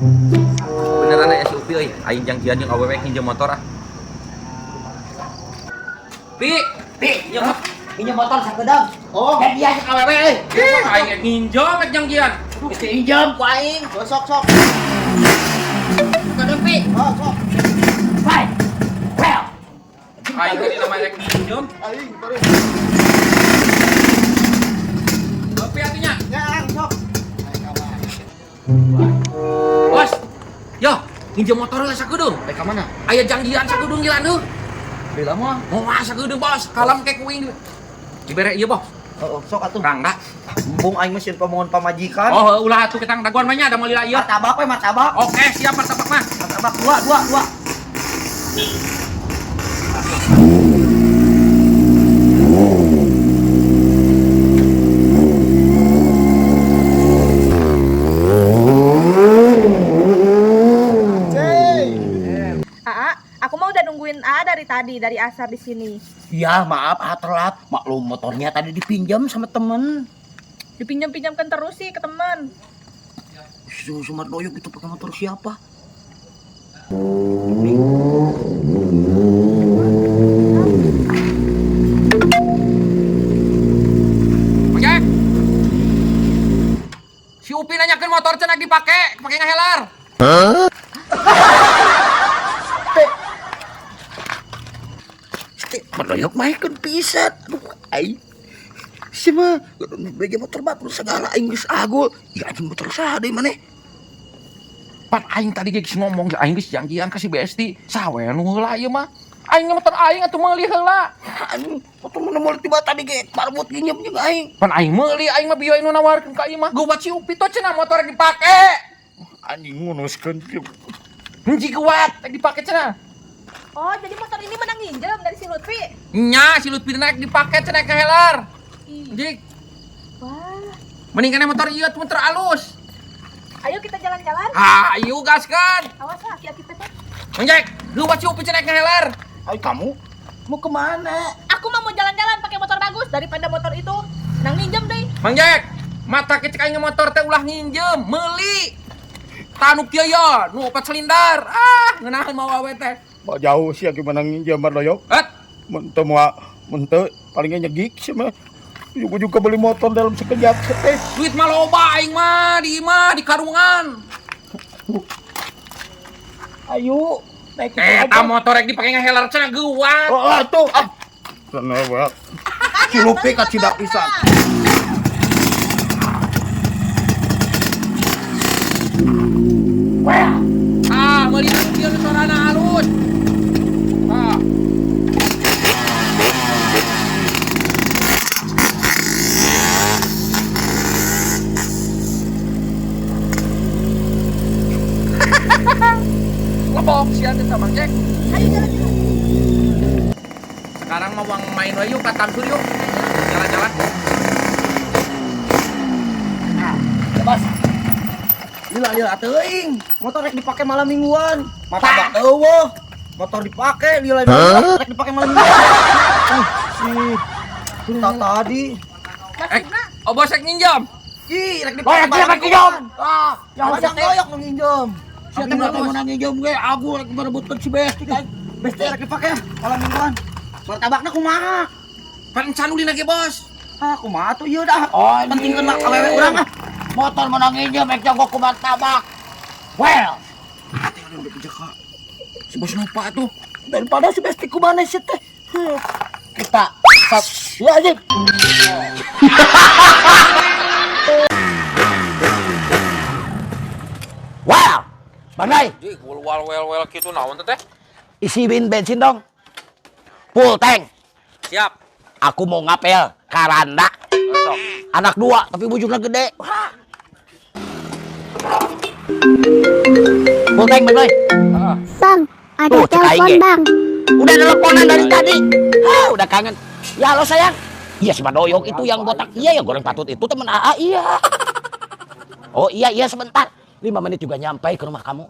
Beneran aya si Upi euy, aing jangjian jeung awewe nginjem motor ah. Pi, Pi, pinjam motor sakedeung. Oh. Dan dia jeung awewe euy. Ih, aing rek nginjem rek jangjian. Geus diinjem ku aing. Oh, sok sok. Sakedeung, Pi. Oh, sok. Bye. Well. Aing tadi nama rek nginjem. Aing baru. Upi atunya. Ya, ang, sok. Bos. Yo, nginjem motor heula sakedeung. Rek ka mana? Aya jangjian sakedeung gila deuh. Bila mah. Moal sakedeung bos, kalem ke kuing. Dibere ieu bos. Oh, sok atuh. Rangga. Embung aing mah sieun pamohon pamajikan. Oh, ulah atuh kita daguan mah nya da meuli ieu. Martabak we, martabak. Oke, siap martabak mah. Martabak dua, dua, dua. Aa, aku mah udah nungguin Aa dari tadi, dari asar di sini. Iya, maaf, ah telat. Maklum motornya tadi dipinjam sama temen. Dipinjam-pinjamkan terus sih ke teman. Sumar doyok itu pakai motor siapa? Ojek. Si Upi nanyakeun motor cenah dipake, pake ngahelar. Mardoyok maekeun pisan. Aduh, aing. Si mah bege motor batur segala aing geus agul. Ya anjing motor saha deui maneh? Pan aing tadi geus ngomong aing geus janjian ka si Besti. Saha we nu heula ieu mah? Aing motor aing atuh meuli heula. Anjing motor mana meuli tiba tadi ge barbot nginjem jeung aing. Pan aing meuli aing mah bieu nu nawarkeun ka ieu mah. Geuwat si Upi tuh cenah motor rek dipake. Anjing nguruskeun. Hiji geuwat rek dipake cenah. Oh, jadi motor ini menang nginjem dari si Lutfi. Nya si Lutfi naik dipake cenah kahelar. Ih, Jik, wah. mending kana motor ieu tuh motor alus. Ayo kita jalan-jalan. Ah, ayo gaskan. Awas lah, aki-aki teh. Ojek, geuwat si Upi cenah kahelar. Ay kamu mau kemana? Aku mah mau jalan-jalan pakai motor bagus daripada motor itu. Nang nginjem deh. Mang Jack, mata kecek aing motor teh ulah nginjem, meuli. Tanuk kieu ya, nu opat selindar. Ah, ngeunaheun mau awe teh. Mau jauh sih gimana nginjem Mardoyok. Et, Mun teu moal mun teu palingnya nyegik sih mah. Juga beli motor dalam sekejap teh. Duit mah loba aing mah di imah di karungan. Ayo naik Eh, eta motor rek dipake ngahelar cenah geuwat. Oh, ah, tuh. Ah. Sana wae. Si Lupi ka tidak pisan. Ah, meuli nu kieu nu sorana halus. Ah. Lebok sia teh sama Jack. Ayo jalan-jalan. Sekarang mau main we yuk ka Tamsur yuk. Jalan-jalan. Bos. Lila lila teuing. Motor rek dipake malam mingguan. Martabak eueuh. Motor dipake lila lila rek dipake malam mingguan. Si tadi. Eh, oh bos rek nginjem. Ih, rek Loh, dipake rek malam rek mingguan. nginjem. Ah, yang Yang teh doyok nu nginjem. Sia teh mau nang nginjem ge, aku rek merebutkeun si Besti kan. Besti rek dipake malam mingguan. Martabakna kumaha? Pan can ulin lagi bos. Ah, kumaha tuh ieu dah. Oh, Penting kena awewe urang ah. Motor menang nginjem rek jago ku martabak. Well, Si bos lupa tuh. daripada si Besti ku mana sih teh. Kita sat ya anjing. Wow. Bang Dai, Ji, wal wel wel kitu naon teh? isi bensin dong. Full tank. Siap. Aku mau ngapel karanda. Sok. Anak dua tapi bujurnya gede. Wah. Full tank, Bang Dai. Heeh. Bang, ada Tuh, cek aing telepon ge. bang. Udah teleponan dari tadi. Hah, udah kangen. Ya halo sayang. Iya si Madoyok itu yang botak. Iya yang goreng patut itu temen AA iya. Oh iya iya sebentar. 5 menit juga nyampe ke rumah kamu.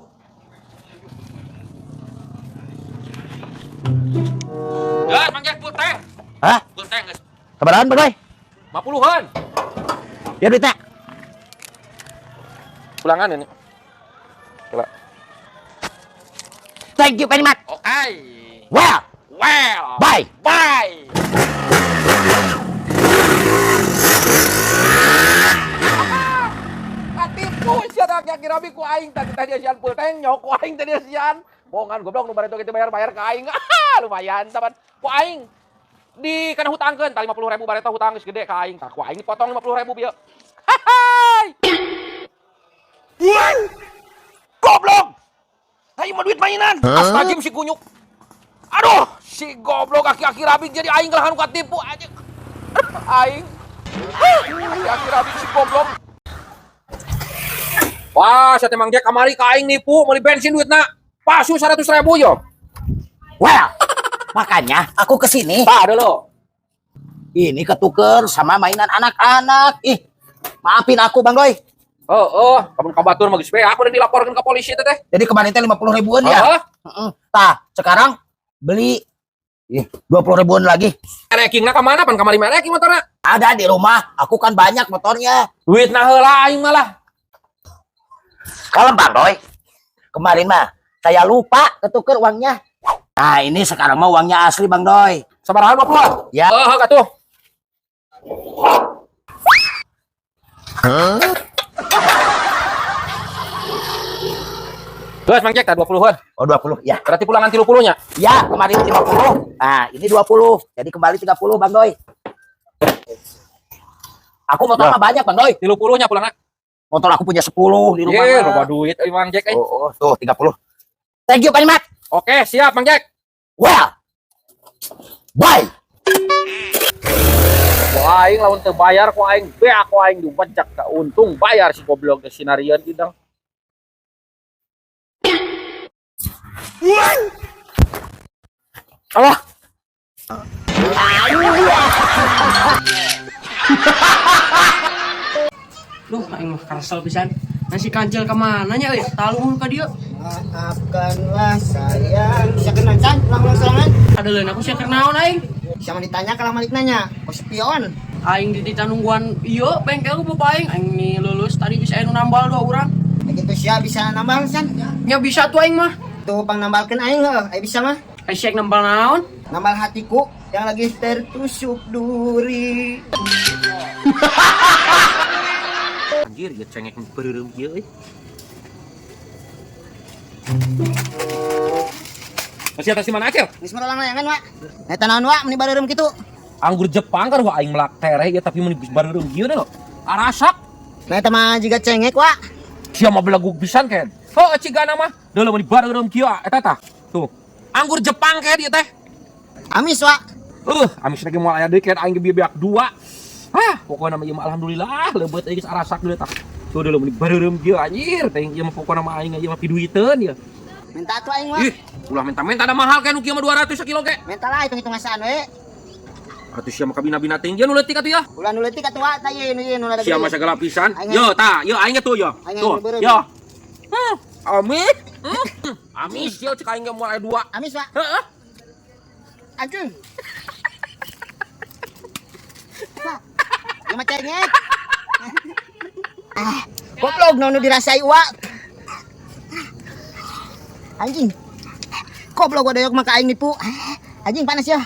Geus, Mang Jack full tank. Hah? Full tank geus. Keberaan Bang Doi? 50-an. Ya duitnya. Pulangan ini. Coba. Thank you very much. Oke. Well, Well. bye. Bye. Katipu sia aki-aki rabi ku aing tadi tadi asian pulteng nyok ku aing tadi asian. Bohongan goblok nu bareto kitu bayar-bayar ka aing. Lumayan teman. Ku aing di kana hutangkeun tah 50.000 bareto hutang geus gede ka aing. Tah ku aing dipotong 50.000 bieu. Hai. Goblok. Ayo mah duit mainan. Astagfirullah si kunyuk. Aduh, si goblok aki-aki rabi jadi aing lah anu katipu aja. Aing. Aki-aki rabi si goblok. Wah, saya temang dia kamari ka aing nipu meuli bensin duitna. Palsu 100.000 yo. Well, makanya aku kesini. Tah dulu. Ini ketuker sama mainan anak-anak. Ih, maafin aku, Bang Doi. Oh, kamu ka batur mah geus we aku udah dilaporkan ke polisi teh teh. Jadi kemarin teh 50 ribuan ya. Heeh. Heeh. Tah, sekarang beli ih, 20 ribuan lagi. Merekingna ka mana pan kamari mereking motorna? Ada di rumah, aku kan banyak motornya. Duitna heula aing malah. Kalem, Bang Doi. Kemarin mah saya lupa ketuker uangnya. Nah, ini sekarang mah uangnya asli, Bang Doi. Sabaraha 20? Ya. Heeh, katuh. Geus Mang Jack tah 20-an. Oh, 20. Ya. Berarti pulangan 30 nya. Ya, kemarin 50. Nah, ini 20. Jadi kembali 30, Bang Doi. Aku motor Ya. mah banyak, Bang Doi. 30 nya pulangna. Motor aku punya 10 di rumah. Ye, mah. loba duit euy Mang Jack euy. Oh, oh, tuh 30. Thank you very much. Oke, siap Mang Jack. Well. Bye. Ku aing lamun teu bayar ku aing beak ku aing dibajak ka untung bayar si goblok teh sinarieun idang. Allah. Duh, aing mah kesel pisan. Nasi kancil kemana nya euy? Taluhun ka dieu. Maafkanlah sayang. Bisa kenal can, ulang-ulang sorangan. Adeleun aku sia keur naon aing? Bisa mah ditanya kalau malik nanya. Kok spion? Aing dititah nungguan ieu bengkel ku bapak aing. Aing nih lulus tadi geus aya nu nambal dua urang. Ya gitu sia bisa nambal san. Nya bisa tuh aing mah. Tuh pang nambalkeun aing heuh, aing bisa mah. Ai sia nambal naon? Nambal hatiku yang lagi tertusuk duri. Anjir, ieu cengek beureum ieu euy. Masih atas di mana Acil? Geus merolang layangan, Wak. Eta naon, Wak, meni bareureum kitu. Anggur Jepang kan wah aing melak tereh ya tapi meni bareureum ieu deh lo. Arasak. Nah eta mah jiga cengek, Wak. Sia mah belaguk pisan ken. Heuh cigana mah. Deuleu meni bareureum kieu eta tah. Tuh. Anggur Jepang ken ieu teh. Amis, Wak. Amis lagi moal aya deui ken aing ge beak dua. Hah, pokokna mah ieu mah alhamdulillah leubeut euy geus arasak deui tah. Tuh deuleu meni bareureum kieu anjir teh ieu mah pokokna mah aing ieu mah piduiteun ieu. Minta atuh aing, Wak. Ih, ulah minta-minta ada mahal kan nu kieu mah 200 sakilo ge. Minta lah hitung-hitung ngasaan we. Atuh sia mah kabina-bina teuing nu leutik atuh ya. Ulah nu leutik atuh, Wak, tah ieu nu ieu nu rada Sia gede. mah segala pisan. Aing- Yo tah, yo aing tuh yo. Aing Tuh, beureum. yo. Amis. Amis yo cek aing ge moal aya dua. Amis, Wak. Heeh. Anjing. Wak, ieu mah cengek. Ah, goblok nu dirasai, Wak. Anjing. Goblok gua doyok mah ka aing nipu. Anjing panas ya.